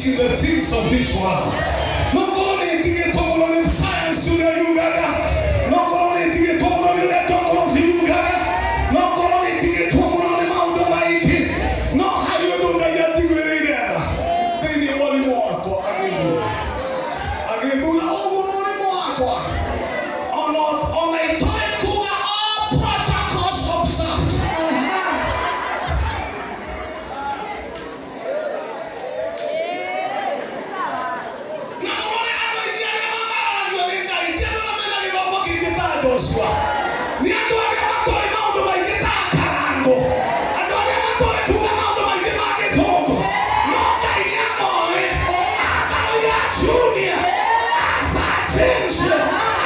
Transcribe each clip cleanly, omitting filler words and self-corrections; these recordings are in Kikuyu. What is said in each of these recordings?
in the things of this world. No ngorwo nĩ ndigĩtwo mũno nĩ science ũrĩa yugaga, no ngorwo nĩ ndigĩtwo mũno nĩ ũrĩa geography yugaga, no ngorwo nĩ ndigĩtwo mũno nĩ maũndũ maingĩ, no harĩ ũndũ Ngai anjiguĩrĩire tha thĩinĩ wa ũrimũ wakwa agĩthura agĩthura ũguo mũrimũ wakwa ona itoĩ kuga all protocols observed. Na mũrore andũ aingĩ arĩa mamararagio nĩ Ngai ti andũ arĩa mena gĩthomo kĩingĩ ta Joshua, nĩ andũ arĩa matoĩ maũndũ maingĩ ta Karango, andũ arĩa matoĩ kuga maũndũ maingĩ ma gĩthũngũ, no Ngai nĩ amoĩ. Akaroiga Junior, Asa James,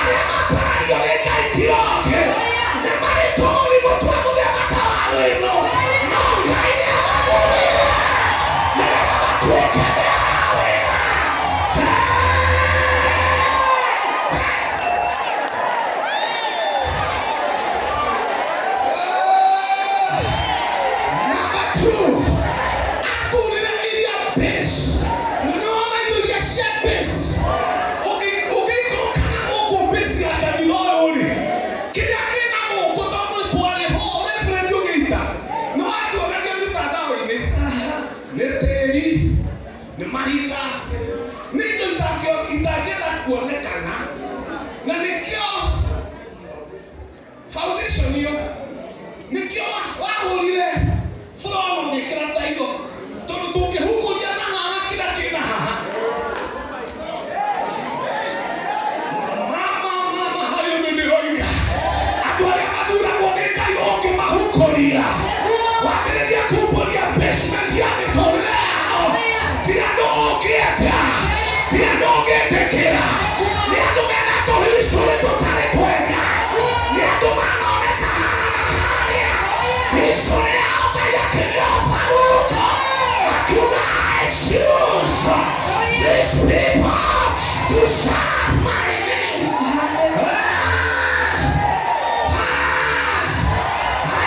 arĩa maparario nĩ Ngai ti othe, nĩ marĩ tũũrimũ twa mũthemba ta wa rwĩno, no Ngai nĩ amathurire nĩgetha matuĩke mĩara wĩra. Number two, athurire iria base. Na nĩ wona indo iria cia base. Ũngĩikũrũka na gũkũ base ya kanitha ũyũ rĩ, kĩrĩa kĩna gũkũ tondũ twarĩ ho reverend ũgĩita, nĩ watuonagia mitandao-inĩ. Nĩ tĩri, nĩ mahiga, nĩ indo itangĩenda kuonekana, na nĩkĩo foundation ĩyo nĩkĩo wahũrire floor na ũgĩkĩra tairo tondũ tũngĩhukũria na haha kĩrĩa kĩna haha mama mama harĩ ũndũ ndĩroiga andũ arĩa mathuragwo nĩ Ngai ũngĩmahukũria wambĩrĩria kumbũria basement ya mĩtũrĩre yao ti andũ ũngĩenda ti andũ ũngĩtĩkĩra nĩ andũ mena tũhistory tũtarĩ twega nĩ andũ manoneka haha na harĩa history yao Ngai akĩmĩobaruka akiuga, "I choose these people to serve my name." Ah, ah,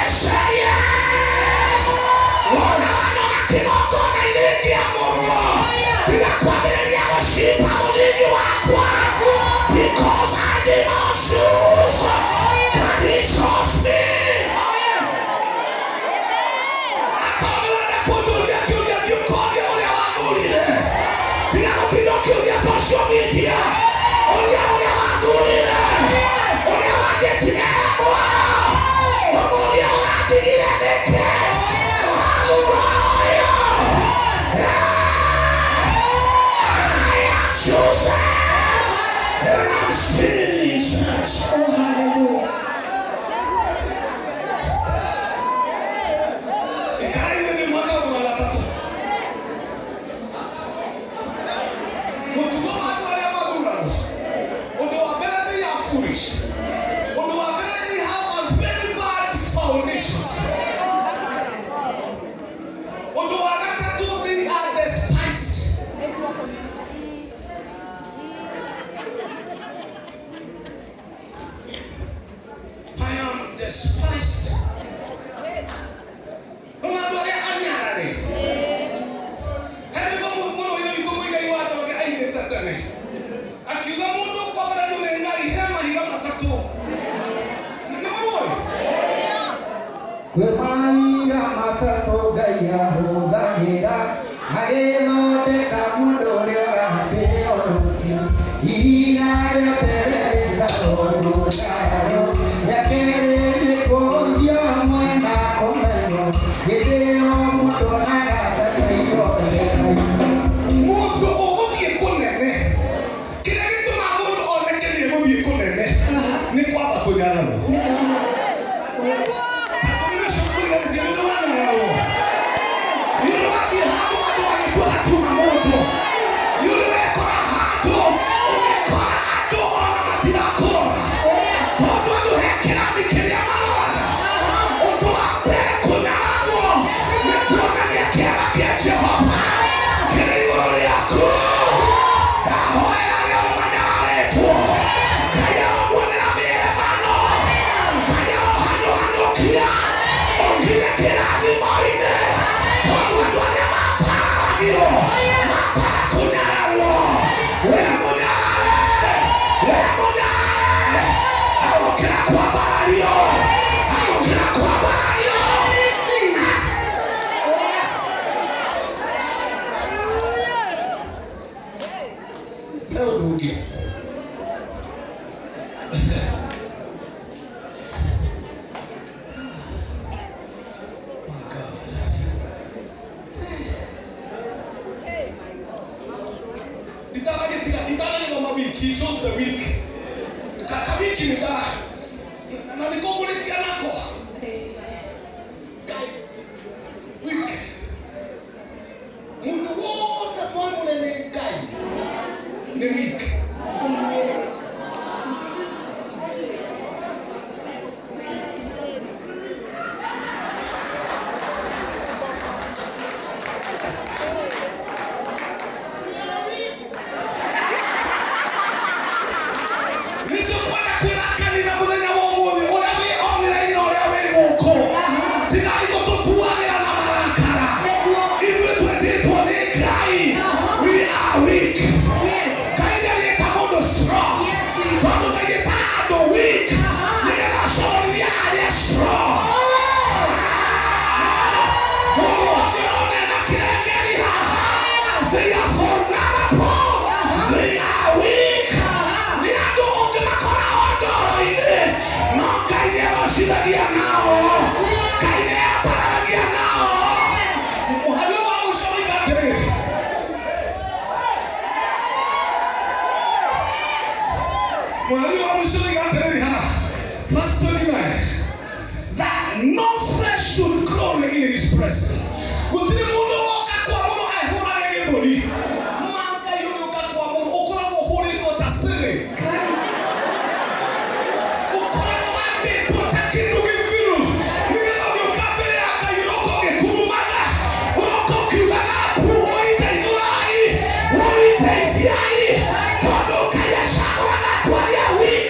I say yes. Wona wanyona kĩgongona-inĩ ngĩamũrwo tiga kwambĩrĩria gũcimba mũthingi wakwa because I did not choose, but he chose me. Akorwo nĩ ũrenda kũnjũria kĩũria thiĩ ũkorie ũrĩa wathurire tiga gũtinda ũkĩũria social media ũria ũrĩa wathurire ũrĩa wanjĩtire muoyo ũmũria ũrandigire nĩkĩ ũrathura ũyũ. I am chosen and I'm still in his hands. Oh, hallelujah. Ikarai thĩ mwaka wa gatatũ mũtugo wa andũ arĩa mathuragwo ũndũ wa mbere, they are foolish. Ũndũ wa mbere, they have a very bad foundations. Ũndũ wa gatatũ, they are despised. I am despised. Ona andũ arĩa anyarare harĩ mũrũ wa ithe witũ Mũigai wa Njoroge ainĩte tene akiuga mũndũ ũkwambarario nĩ Ngai he mahiga matatũ nĩ mũrũĩ. Kwĩ mahiga matatũ Ngai ahũthagĩra agĩthondeka mũndũ ũrĩa ũgatĩo rũciũ. Ihiga rĩa mbere rĩtagwo rũgaro, rĩa kerĩ nĩ kũhũthio mwena kũmenwo. Hĩndĩ ĩyo mũndũ onaga ta Ngai onekaine. Mũndũ ũgũthiĩ kũnene kĩrĩa gĩtũmaga mũndũ oneke nĩ egũthiĩ kũnene nĩ kwamba kũnyararwo. Tondũ nĩ ũcio kũriganĩtie nĩ ũndũ wanyararwo nĩ ũndũ wathiĩ handũ andũ magĩkua hatiuma mũndũ nĩ ũrĩ wekora handũ ũgĩkora andũ ona matirakũrora tondũ andũ he kĩrathi kĩrĩa maroraga. Ũndũ wa mbere kũnyararwo nĩ kuonania kĩara kĩa Jehova kĩrĩ igũrũ rĩaku. Ndahoera arĩa manyararĩtwo Ngai aromuonera mĩeremano. Wiki nĩ nda na nĩko ngũrĩkia nako. Ngai weak. Mũndũ wothe mwamũre nĩ Ngai nĩ weak. Nĩtũkwenda kwĩra kanitha mũthenya wa ũmũthĩ, ũrĩa wĩ online na ũrĩa wĩ gũkũ, tigai gũtũtuagĩra na marakara. Ithuĩ twĩtĩtwo nĩ Ngai, we are weak. Ngai nĩarĩta mũndũ strong, tondũ Ngai ĩtaga andũ weak nĩgetha aconorithie arĩa strong. Mũndũ wothe ũrona ena kĩrengeri haha, they are vulnerable, they are weak. Nĩ andũ ũngĩmakora o ndoro-inĩ, no Ngai nĩ arocithagia nao, Ngai nĩ ambararagia nao. Mũhari ũyũ wa mũico woiga atĩrĩrĩ, mũhari wa mũico woiga atĩrĩrĩ haha, verse 29, that no flesh should glory in his presence. Gũtirĩ mũndũ ũroka kwamũrwo ehũrage gĩthũri. Ma Ngai ũgĩũka kwamũrwo ũkoragwo ũhũrĩtwo ta cĩrĩ, ũkoragwo wambĩtwo ta kĩndũ gĩthiru, nĩgetha ũgĩũka mbere ya Ngai ũroka ũgĩkurumaga, ũroka ũkiugaga mbu, ũindeithũrai, ũindeithiai, tondũ Ngai acagũraga andũ arĩa weak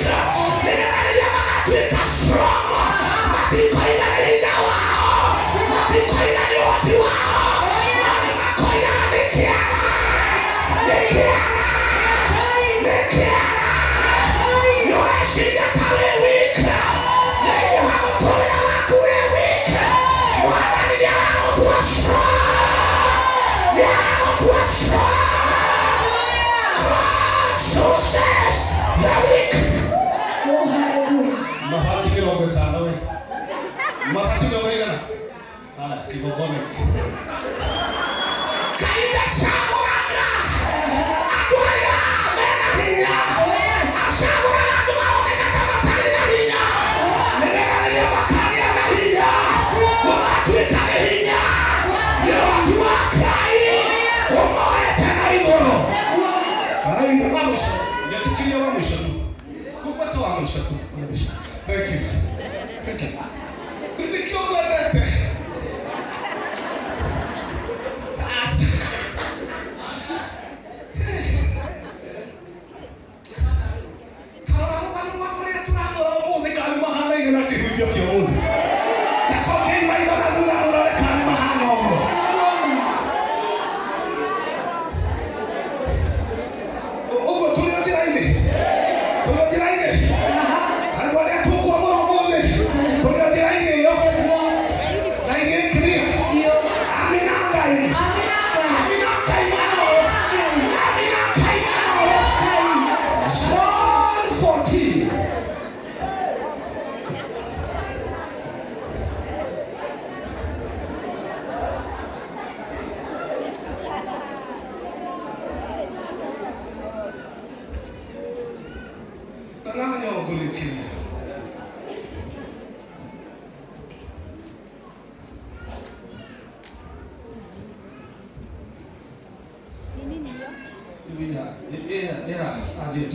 nĩgetha rĩrĩa magatuĩka strong matikoiga nĩ hinya wao, matikoiga nĩ ũhoti wao, no nĩ makoigaga nĩ kĩara, nĩ kĩara, nĩ kĩara. Nĩ ũreciria ta wĩ weak thĩinĩ wa mũtũrĩre waku, wĩ weak, Mwathani nĩ aragũtua strong, nĩ aragũtua strong. God chooses the weak. Oh, hallelujah. Mabati 50, we mabati mĩrongo igana. Haya, kĩgongona gĩkĩ Ngai ndacagũraga andũ arĩa mena hinya, acagũraga andũ maroneka ta matarĩ na hinya, nĩgetha rĩrĩa makagĩa na hinya gũgatuĩka nĩ hinya, nĩ ũhoti wa Ngai ũmoete na igũrũ. Karai wa mũico, njĩtĩkĩria wa mũico tu, gũgwata wa mũico tu, wa mũico. Thank you, thank you. Nĩkĩo ngwendete. Aca. Tarora rũgano rwa kũrĩa tũramũra ũmũthĩ kana nĩ mahanaine na kĩhunjio kĩa ũmũthĩ. Tacokei maitho na thutha mũrore kana nĩ mahana ũguo. Ũguo tũrĩ o njĩra-inĩ, tũrĩ o njĩra-inĩ. Andũ arĩa tũkwamũra ũmũthĩ, tũrĩ o njĩra-inĩ ĩyo. Ngai nĩ clear. Amina Ngai. Amina Ngai mwana ũyũ. Amina Ngai mwana ũyũ. John 14. Na nanya ngũrĩkĩria. Yeah, Sergeant.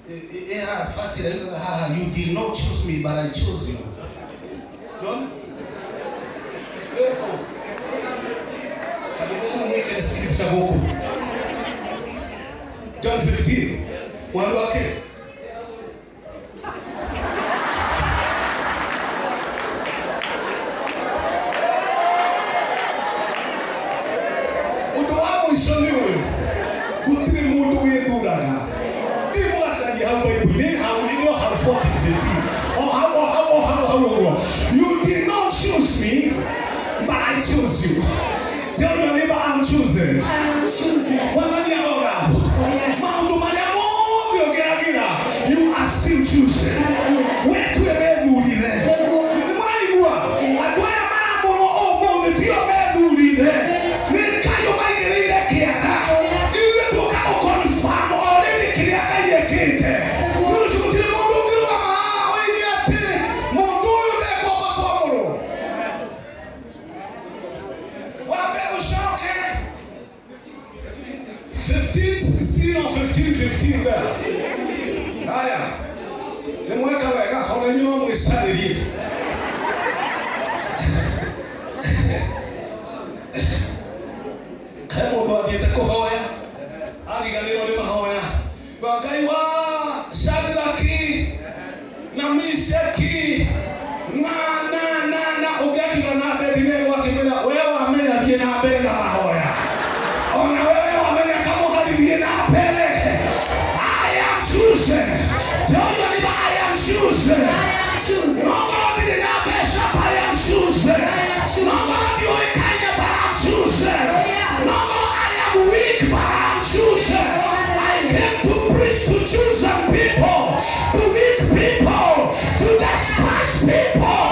Yeah, first haha, you did not choose me, but I chose you. John? Kanitha ĩno mwĩkĩre scripture gũkũ. John 15. Mwari wake. Ũndũ wa mũico nĩ ũyũ, gũtirĩ mũndũ wĩthuraga. Thiĩ mũgacarie hau Bible-inĩ, hau inĩ o hau 14 15, o hau, o hau, o hau, hau ũguo. You did not choose me, but I chose you. Tell your neighbor, I'm choosing. I am choosing. Mwathani arogatho. Oh, yes. Maũndũ marĩa mothe ũgeragĩra, you are still choosing. We tuwe methurire. Nĩguo. Nĩ mũraigua andũ aya maramũrwo ũmũthĩ tio methurire, nĩ Ngai ũmaigĩrĩire kĩara. Oh, yes. Ithuĩ tũka gũconfirm already kĩrĩa Ngai ekĩte. Nĩ ũndũ ũcio gũtirĩ mũndũ. Amwe no mwĩcarĩrie. He mũndũ athiĩte kũhoya, ariganĩrwo nĩ mahoya. Ngo Ngai wa Shadraki na Mishaki na na na na ũngĩ akiuga na Abednego akĩmwĩra we wamenya thiĩ na mbere na mahoya. Ona wewe wamenya kamũhari thiĩ na mbere. I am chosen. Tell your neighbor I am chosen. I am chosen. No ngorwo ndirĩ na mbeca but I am chosen. No ngorwo ndiũĩkaine but I'm chosen. No ngorwo I am weak but I am chosen. I came to preach to chosen people, to weak people, to despised people.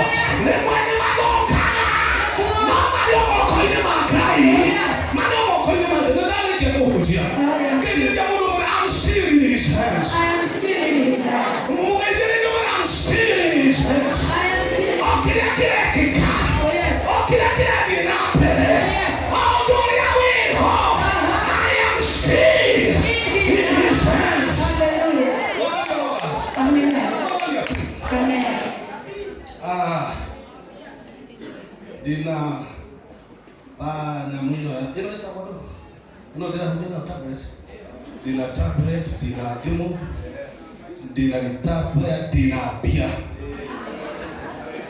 Rĩmwe nĩ mathũkaga, no marĩ o moko-inĩ ma Ngai. Marĩ o moko-inĩ ma Ngai. Nĩ ndarĩkia kũhunjia. Ngeithĩria mũndũ ũmwe, I'm still in his hands. I am still in his hands. Mũgeithĩrĩrie ũmwe, I'm still in his hands. I am still. O kĩrĩa kĩrekĩka, Oh yes. o kĩrĩa kĩrathiĩ na mbere, Yes. o ũndũ ũrĩa wĩho, I am still in his hands. Hallelujah. Amen. Amen. Ah, ndĩna nyamũ ĩno ĩno ĩtagwo ndũ ĩno ndĩrahunjia nayo tablet, ndĩna tablet, ndĩna thimũ, ndĩna gĩtambaya, ndĩna mbia.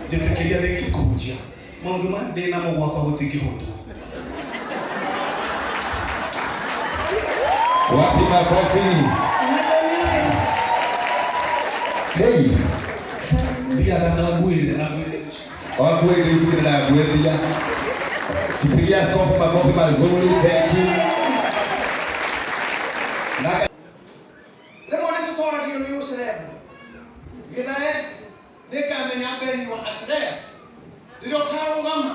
Njĩtĩkĩria ndĩkie kũhunjia maũndũ maya ndĩ namo gwakwa gũtingĩhotwo. Wapi makofi? Hallelujah. Hey, Ndiandaga ngwĩre ngwĩre. Wakwende ici ndĩrenda ngwendia. Tupigie askofu makofi mazuri. Thank you. Naka Rĩmwe nĩ tũtoragio nĩ ũcerebu gĩthae nĩngamenya mbeni wa acerebu rĩrĩa ũkarũgama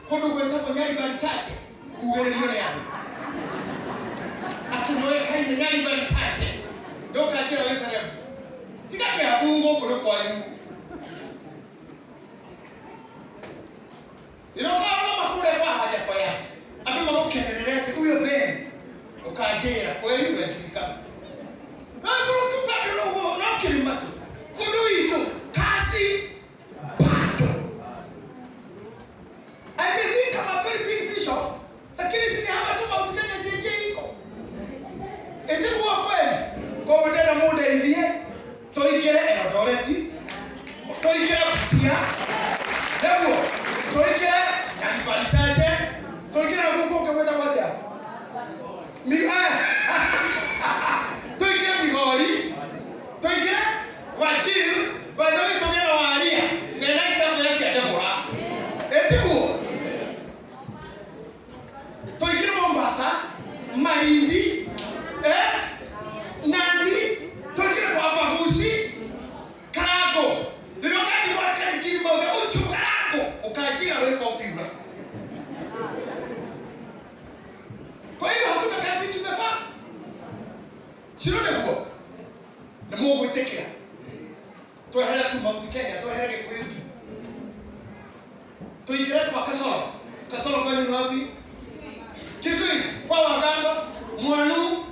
kũndũ gwĩtagwo Nyaribari Chache ugĩrĩrio nĩ andũ atĩ nĩoĩkaine Nyaribari Chache ndũkanjĩra wĩ cerebu tiga Kĩambu gũkũ nĩ kwanyu rĩrĩa ũkarũgama kũrĩa kwa Hajakoya andũ magũkenerere atĩ huyo Ben ũkanjĩra kweli unajulikana no ngorwo tu bado no no kĩrima tu mũndũ witũ kazi bado. I may think I'm a very big bishop, lakini si ni hapa tu Mount Kenya JJ iko ĩtiguo kweli. Koguo ndĩrenda mũndeithie tũingĩre Eldoret, tũingĩre Busia, nĩguo tũingĩre Nyaribari Chache, tũingĩre gũkũ kũngĩ gwĩtagwo atĩa? Tũingĩre Migori, tũingĩre Wajir, by the way tũgĩe na waria mena itambaya cia Deborah, ĩtiguo tũingĩre Mombasa, Malindi, Nandi, tũingĩre kwa Bagusi, Karango. Rĩrĩa ũgathiĩ gwa Kalenjin mauge ũcio Karango, ũkanjĩra wĩ popular. Kwa hivyo hakuna kazi tumefanya. Ciro nĩguo nĩ mũgwĩtĩkĩra twehere tu Mount Kenya, twehere Gĩkũyũ tu, tũingĩre kwa Kasoro. Kasoro kwanyu ni wapi? Kitui kwa Wagamba, Mwanu,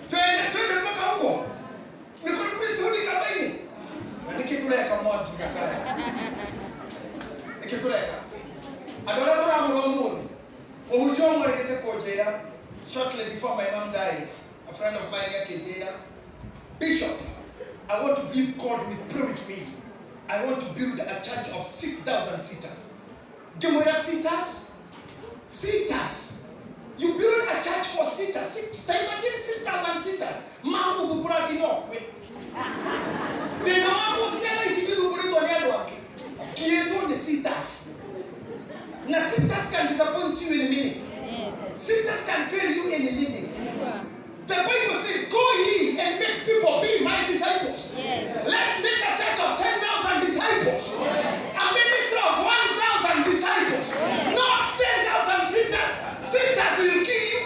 twende twende mpaka huko nĩ kũrĩ priesthood kambaini na nĩkĩ tũreka mwaki kaya nĩkĩ tũreka andũ arĩa tũramũra ũmũthĩ mũhunjia ũmwe rĩgĩte kũnjĩra shortly before my mom died, a friend of mine akĩnjĩra, "Bishop, I want to believe God will pray with me. I want to build a church of 6,000 seaters." Ngĩmwĩra, "Seaters? Seaters? You build a church for seaters? Six, imagine 6,000 seaters. Magũthumbũra nginya ũkue. Thĩna wakwa nginya thaa ici ndithumbũrĩtwo nĩ andũ angĩ. Ngiĩtwo nĩ seaters. Na seaters can disappoint you in a minute. Seaters can fail you in a minute. The Bible says, 'Go ye and make people be my disciples.' Let's make a church of 10,000 disciples. A ministry of 1,000 disciples. Not 10,000 sitters. Sitters will kill you.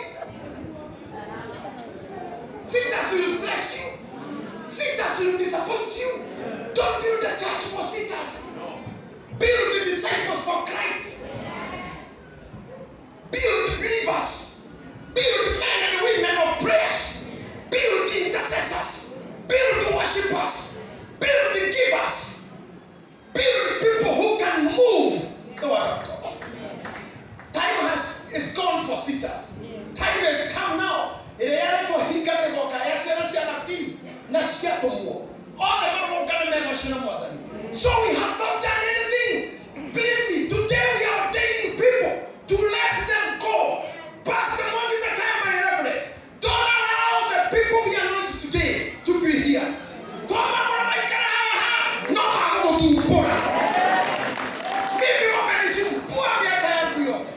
Sitters will stress you. Sitters will disappoint you. Don't build a church for sitters. Build the disciples for Christ. Build believers. Build men and women of prayers. Build intercessors. Build worship. Worshipers, build givers, build people who can move the word of God. Time has is gone for sitters. Time has come now. Ĩrĩa yaretwo hinga nĩgoka ya ciana cia nabii na cia atũmwo othe marũrũngane megocera Mwathani. So we have not done anything. Believe me, today we are ordaining people to let them go. Pastor Mwangi Zakayo, my reverend, don't allow the people we anoint today to be here. Twamamũra maikara haha no magũgũthumbũra. Mimi wamenisumbua miaka yangu yote.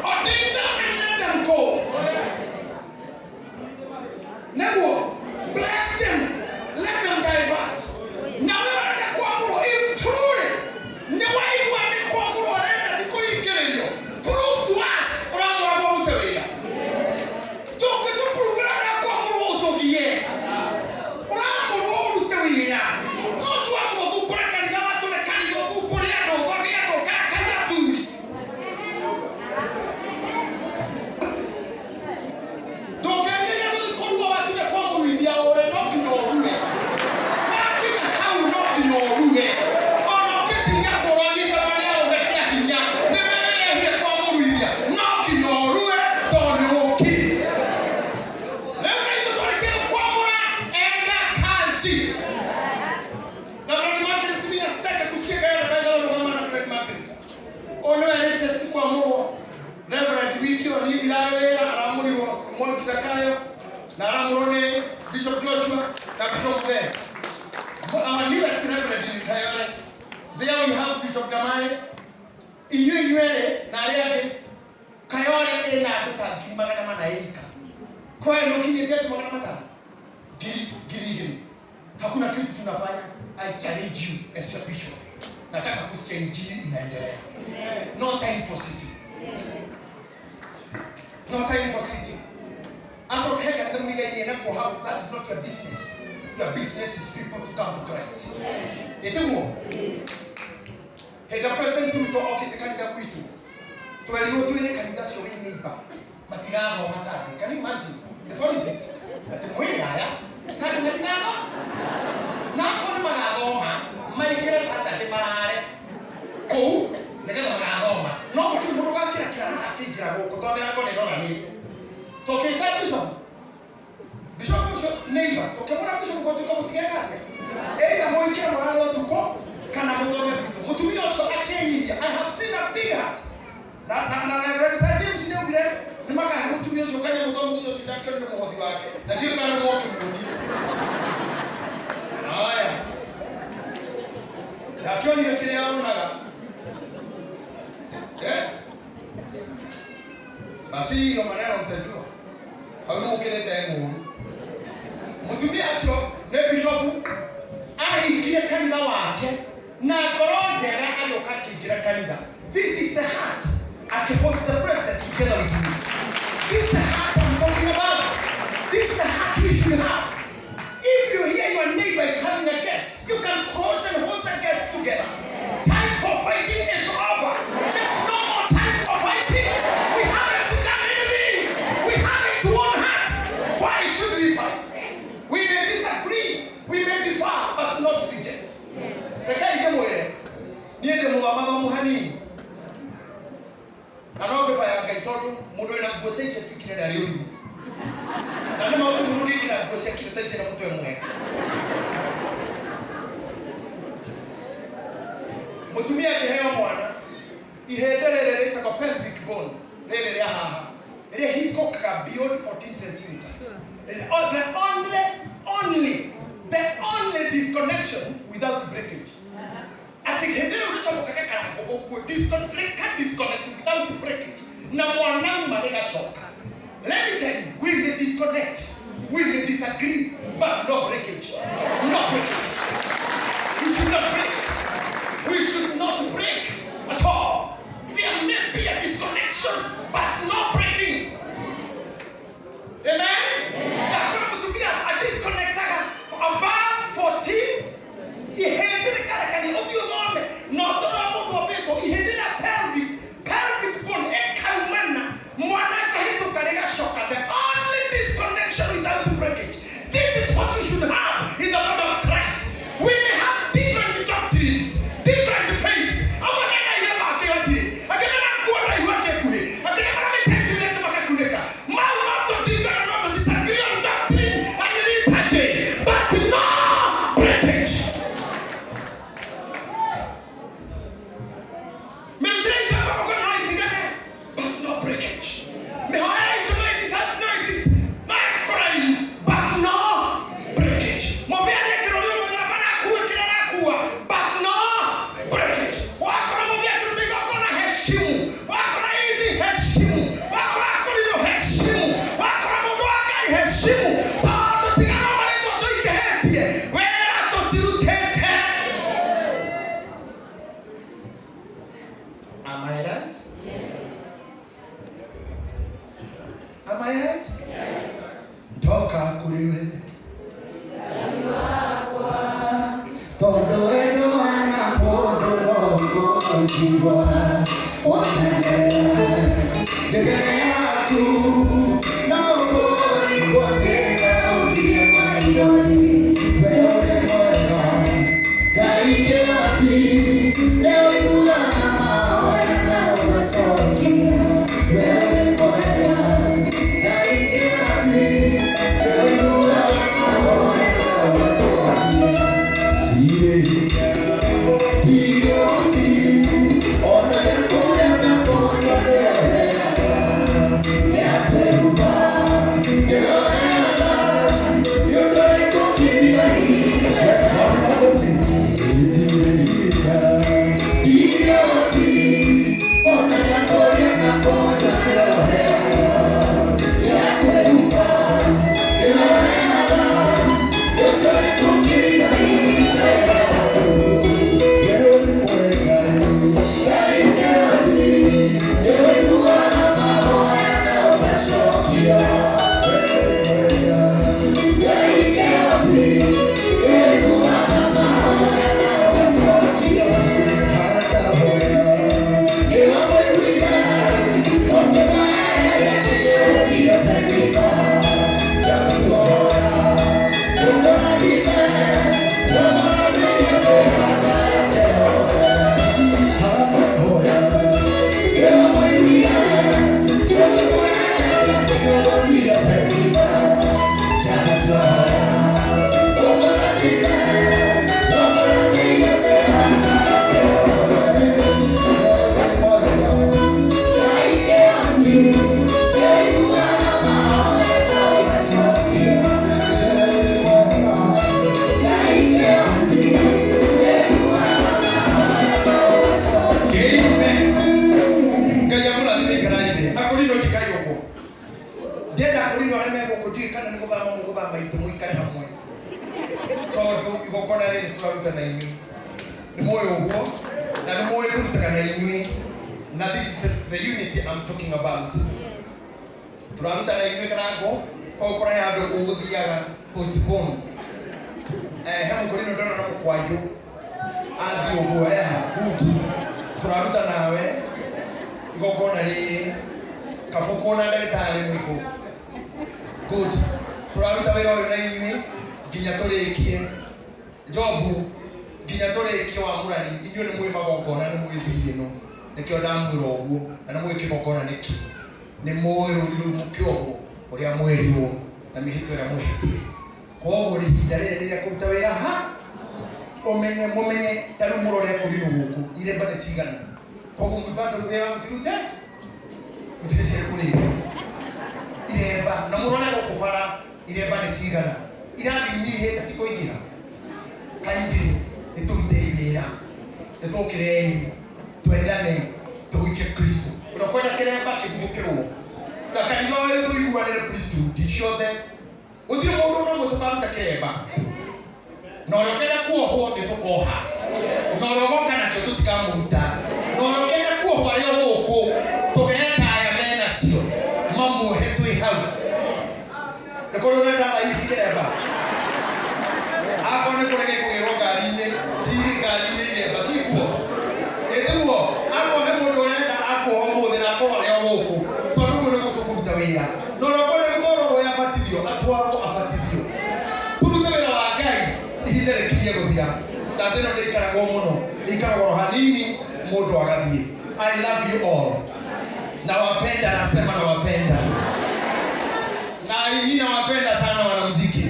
Ordain them and let them go. Neguo, bless them, let them divert. Nawe ũrenda kwamũrwo, if truly nĩ waigua nĩ kwamũrwo ũrenda ti kũringĩrĩrio, prove to us ũramũragwo ũrute wĩra. Ndũngĩtũpruvĩra ũrĩa kwamũrwo ũtũgie. Ũramũrwo ũrute wĩra. No twamũrwo thumbũre kanitha watũre kanitha ũthumbũre andũ ũthoge andũ ũkarakaria athuri. Ndũngĩrirĩria gũthiĩ kũrua wakinya kwa mũruithia ũre no nginya ũrue. Wakinya hau no nginya ũrue. Ona ũkĩciria kũragithia karĩa ũme kĩa hinya nĩwe wĩrehire kwa mũruithia no nginya ũrue tondũ nĩ ũki. Rĩu na ithuĩ twarĩkia gũkwamũra enda kazi. Reverend Margaret, mimi sitaki kusikia kaya na baadhi ya kama na Reverend Margaret. Ono ya latest kwamũrwo Reverend wiki o niĩ ndirarĩ wĩra aramũrirwo nĩ Mwangi Zakayo na aramũrwo nĩ Bishop Joshua na Bishop Muthee. Our newest reverend in Kayole. There we have Bishop Damae. Inyuĩ inyuerĩ na arĩa angĩ Kayole ĩna andũ ta 400,000 ĩika. Kwa hiyo ũkinyĩtie andũ 500 2,000. Hakuna kitu tunafanya. I challenge you as your bishop. Nataka kusikia injili inaendelea. No time for sitting. No time for sitting. Ako heka kanitha mũigaine nakuo hau, that is not your business. Your business is people to come to Christ. Ĩtiguo? Hĩndĩ President Ruto okĩte kanitha gwitũ, twerirwo twĩre kanitha ũcio wĩ neighbor matigathoma Sunday. Can you imagine? The funny thing, atĩ mwĩrĩ aya Sunday matigathoma. Na akorwo nĩ magathoma, maingĩre Saturday marare kũu nĩgetha magathoma. No gũtirĩ mũndũ ũgakĩra kĩra haha akĩingĩra gũkũ tondũ mĩrango nĩ ĩroranĩte. Tũkĩta bishop, bishop ũcio neighbor, tũkĩmwĩra bishop gũtuĩka mũtigeka atĩa? Either mũingĩre mũrare ũtukũ kana mũthome gwitũ. Mũtumia ũcio akĩnyihia. I have seen a big heart. Na Reverend Sir James nĩ augire nĩ makahe mũtumia ũcio kanyamũ tondũ mũthenya ũcio ndakĩonire mũhothi wake na ndiũĩ kana nĩ mwakĩmuonire. Haya. Ndakĩonire kĩrĩa aronaga. Eh? Basi hiyo maneno mtajua. Hau nĩ mũkĩrĩte ng'ũru. Mũtumia ũcio nĩ bishofu ahingire kanitha wake na ngoro njega agĩũka akĩingĩra kanitha. This is the heart. Akihost the president together with me. This is the heart I'm talking about. This is the heart we should have. If you hear your neighbor is having a guest, you can cross and host the guest together. Time for fighting is over. There's no more time for fighting. We haven't done anything. We haven't won hearts. Why should we fight? We may disagree, we may differ, but not to the end. Rekai ndĩmwĩre, niĩ ndĩ mũthomathomu hanini. Na no bĩba ya Ngai tondũ mũndũ wĩna nguo ta icio atuĩkire nĩ arĩ ũrimũ. Na nĩ maũndũ mũndũ ũngĩkĩra nguo cia kiro ta icio na mũtwe mwega. Mũtumia akĩheo mwana, ihĩndĩ rĩrĩ rĩtagwo pelvic bone, rĩrĩ rĩa haha, rĩhingũkaga beyond 14 centimeter. The only disconnection without breakage. Atĩ hĩndĩ ĩyo rĩcomoka gĩkarangwo ũguo, rĩka disconnect without breakage, na mwana auma rĩgacoka. Let me tell you, we may disconnect, we may disagree, but no breakage. No breakage. We should not break. We should not break at all. There may be a disconnection, but no breaking. Amen? Ndakora mũtumia adisconnectaga above 14 ihĩndĩ rĩkarekania ũthiĩ ũthome na ũtũra mũndũ ambĩtwo ihĩndĩ rĩa pelvis pelvic bone ĩkaumana mwana akahĩtũka Breakage. Mĩhoya itũ no ĩdis- no ĩkũraihu, but no breakage. Mũbĩa nĩekĩrwo mũtharaba na akue kĩrĩa arakua, but no breakage. Wakora mũbĩa akĩruta igongona, heshimu. Wakora idi, heshimu. Wakora akũrirwo, heshimu. Wakora mũndũ wa Ngai, heshimu, tondũ tigana marĩtwa tũingĩhĩtie, wĩra tũtirutĩte. Am I right? Am I right? Ndoka kũrĩ we tondũ wendo wana mũndũ no gũcigwa ndĩ mbere yaku no kũringwo ndĩraũrie maithori. We ũrĩ mwega, Ngai kĩhoti, nĩũiguaga mahoya na ũgacokia. We ũrĩ mwega, Ngai kĩhoti, nĩũiguaga mahoya na ũgacokia. Tirĩ hinya, tirĩ ona gĩkũrĩa na kũnyua nĩũheaga. Nĩakwĩruma, nĩũheaga, nĩ ũndũ ũrĩkũ kinya hinya. Makofi. Tirĩ hinya, tirĩ ona gĩakũrĩa na kũnyua nĩũheaga. Nĩakwĩruma, nĩũheaga, nĩ ũndũ ũrĩkũ kinya hinya. We ũrĩ mwega, Ngai kĩhoti, nĩũiguaga mahoya na ũgacokia. We ũrĩ mwega, Ngai kĩhoti, nĩũiguaga mahoya na ũgacokia. Hanahoya, nĩwamũiguire, ũkĩmweheria kĩgerio Penina. Jakasoya, ũmũrathime, ũmũrathime mĩhaka yake yothe. Hanahoya, nĩwamũiguire, ũkĩmweheria kĩgerio Penina. Jakasoya, ũmũrathime, ũmũrathime mĩhaka yake yothe. Ngai kĩhoti, nĩũiguaga mahoya na ũgacokia. Ngai kĩhoti, nĩũiguaga mahoya na ũgacokia. Amen. Ngai amũrathime ikaraithe akũrino njikai ũguo ndĩenda akũrino arĩa me gũkũ, ndiũĩ kana nĩ gũthama mũgũthama itũ mũikare hamwe, tondũ igongona rĩrĩ tũraruta na inyuĩ nĩ mũĩ ũguo na nĩ mũĩ tũrutaga na inyuĩ, na this is the unity I'm talking about. Tũraruta na inyuĩ karango koguo kũrĩa handũ ũgũthiaga postpone. He mũkũrino ndona na mũkwanjũ athiĩ ũguo eha good. Tũraruta nawe igongona rĩrĩ kabũkũ na ndagĩtarĩ mwĩkũ good. Tũraruta wĩra ũyũ na inyuĩ nginya tũrĩkie jobu, nginya tũrĩkie wamũrani. Inyuĩ nĩ mwĩ magongona, nĩ mwĩ thiri ĩno, nĩkĩo ndamwĩra ũguo, na nĩ mwĩ kĩgongona nĩkĩ, nĩ mũĩ rũri rũu mũkĩohwo ũrĩa mwĩrirwo na mĩhĩtwa ĩrĩa mwĩhĩtie. Koguo ihinda rĩrĩ nĩ rĩa kũruta wĩra ha ũmenye mũmenye ta rĩu mũrore kũrinũ gũkũ iremba nĩ cigana. Koguo bado wĩra mũtirute mũtirĩ kũrĩra iremba, na mũrore gũkũ bara iremba nĩ cigana irathiĩ inyihĩte, ti kũingĩra. Kindly nĩ tũrutei wĩra, nĩ tũkĩrei twendane, tũhunjie Kristo. Ũrĩa kwenda kĩremba kĩguthũkĩrwo na kanitha ũyũ tũiguanĩre priesthood ciothe, gũtirĩ mũndũ ona ũmwe tũkaruta kĩremba, na ũrĩa ũkenda kuohwo nĩ tũkoha, na ũrĩa ũgoka nakĩo tũtikamũruta, na ũrĩa ũkenda kuohwo arĩ o gũkũ tũgeta aya menacio mamuohe twĩ hau. Nĩ kũrĩ ũrenda thaa ici kĩremba? Akorwo nĩ kũrĩ gĩkũgĩrwo ngari-inĩ, cirĩ ngari-inĩ, iremba cikuo ĩtiguo. Akorwo he mũndũ ũrenda akuoha ũmũthĩ na akorwo arĩ o gũkũ, tondũ ũguo nĩguo tũkũruta wĩra, na ũrĩa ũkwenda gũtwarwo rũĩ abatithio atwarwo abatithio, tũrute wĩra wa Ngai ihinda rĩkirie gũthira. Na thĩ ĩno ndĩikaragwo mũno, ĩikaragwo ro hanini mũndũ agathiĩ. I love you all, nawapenda, nasema nawapenda, na inyi nawapenda sana wanamuziki.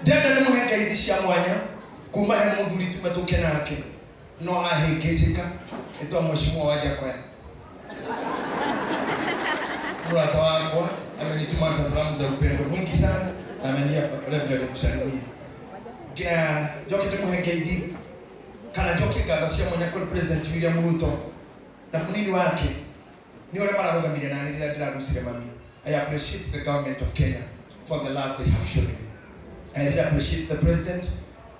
Ndĩrenda nĩ mũhe ngeithi cia mwanya kuma he mũthuri tume tũke nake no ahĩngĩcĩka ĩtwa Mheshimiwa Wajakoya. Murata wakwa amenituma salamu za upendo mwingi sana na amenia Reverend msalimie. Njoke ndĩmũhe ngeithi kana njoke ngatho cia mwanya kũrĩ President William Ruto na mũnini wake nĩ ũrĩa mararũgamire nani rĩrĩa ndĩrarucire mami. I appreciate the government of Kenya for the love they have shown me. I really appreciate the president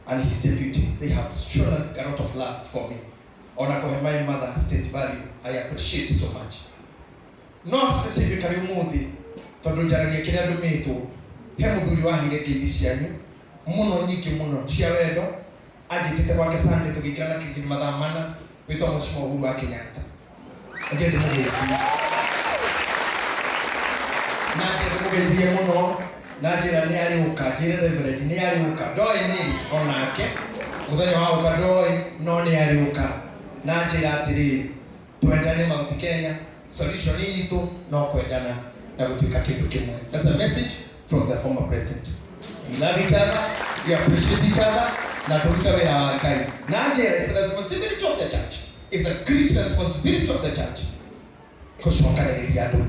and his deputy. They have shown a lot of love for me. Ona kũhe my mother state value, I appreciate so much. No specifically umuthi tondu njaragia kĩrĩa ndũmĩtwo, he mũthuri waheire ngeithi cianyu mũno nyingĩ mũno cia wendo, anjĩtĩte gwake Sunday tũgĩikara na kĩgiri mathaa 4, wĩtwo Mheshimiwa Uhuru wa Kenyatta. Anjĩre ndĩmũgeithie. Na njĩre ndĩmũgeithie mũno, na njĩra nĩ arĩũka, njĩre Reverend nĩ arĩũka, ndoĩ nĩrĩ onake mũthenya wa ũka ndoĩ, no nĩ arĩũka. Na njĩra atĩrĩrĩ, twendane Mount Kenya, solution itũ no kwendana na gũtuĩka kĩndũ kĩmwe. That's a message from the former president. We love each other, we appreciate each other, na tũrute wĩra wa Ngai. Na njĩra, it's the responsibility of the church. It's a great responsibility of the church gũcokanĩrĩria andũ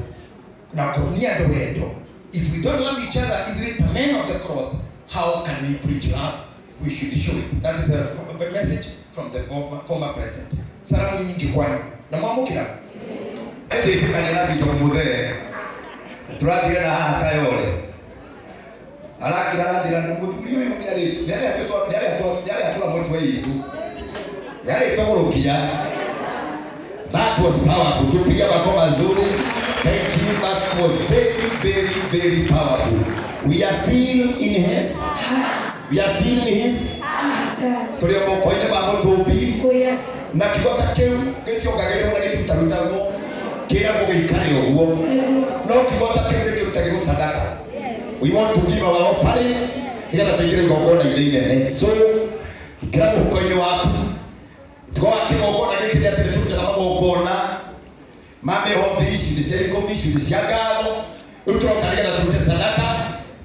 na kuonia andũ wendo. If we don't love each other, if we the men of the cloth, how can we preach love? We should show it. That is a message from the former president. Salamu nyingi kwanyu. Na mwamũkĩra? Ndĩtĩkania na Bishop Muthee tũrathire na haha Kayole arakira aranjĩra na mũthuri ũyũ nĩarĩatũra mũtwe itũ nĩarĩtũgũrũkia. That was powerful. Tupiga makofi mazuri. Thank you. That was very, very, very powerful. We are still in his Hands. We are still in his Hands. Tũrĩ o moko-inĩ ma mũtũmbi. Oh yes. Na kiugo ta kĩu gĩtiongagĩrĩrwo na gĩtirutarutagwo, kĩragwo gĩikare ũguo. Nĩguo. No kiugo ta kĩu nĩkĩrutagĩrwo sadaka. We want to give our offering nĩgetha tũingĩre igongona-inĩ inene. So ĩkĩra mũhuko-inĩ waku tigo wa kĩgongona gĩkĩ nĩ atĩ nĩtũrutaga magongona ma mĩhothi, icunjĩ cia 10, icunjĩ cia ngatho. Rĩu tũroka nĩgetha tũrute sadaka,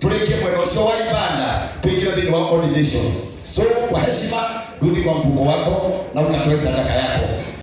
tũrĩkie mwena ũcio wa ibanda, tũingĩre thĩinĩ wa ordination. So kwa heshima, rudi kwa mfuko wako na ukatoe sadaka yako.